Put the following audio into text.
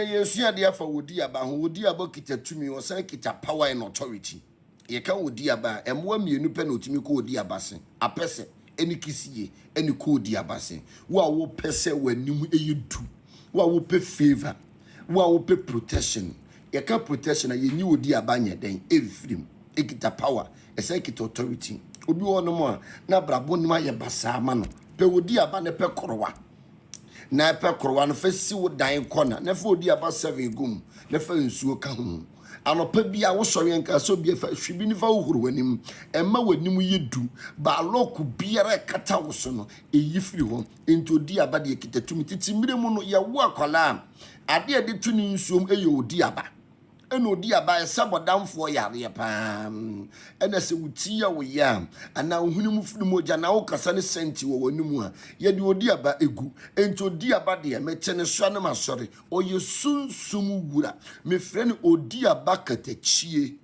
Yɛsua adeɛ afa wɔdi aba ho. Wɔdi aba kita tumi, ɔsan kita power and authority. Yɛka wɔdi aba a, mmoa mmienu pɛ na ɔtumi kɔ ɔdi aba se: apɛsɛ ɛne kisie ɛne kɔ ɔdi aba se. Wo a wopɛ sɛ w'anim ɛyɛ du, wo a wopɛ favour, wo a wopɛ protection, yɛka protection a, yɛnyi ɔdi aba nyɛ dɛn ɛmfirim. Ɛkita power, ɛsɛ kita authority. Obi wɔ nom a na abrabɔ nim ayɛ basaa ma no, pɛ ɔdi aba ne pɛ korowa na pɛ korowa no fa si wo dan kɔna na fa odi aba seven gu mu na fa nsuo ka ho. Anɔpa bi a wosɔre nka sɛ obi fa hwibi ne fa wohoro w'anim, ɛma w'anim yɛ du. Baalɔko biara ɛkata wo so no, ɛyi firi hɔ. Nti odi aba deɛ, kita tumi. Tete mmerɛ mu no, yɛwo akwadaa a, adeɛ a yɛde to ne nsuom ɛyɛ odi aba. Ɛna odi aba ɛsɛ bɔdamfoɔ yareɛ paa. Ɛna sɛ wo ti yɛ wo yɛ a, anaa wo hwene mu firi mogya na wokasa ne sɛnti wɔ w'anim a, yɛde odi aba egu. Nti odi aba deɛ, mete ne soa ne masɔre. Ɔyɛ sunsum wura. Mefrɛ no odi aba katakyie.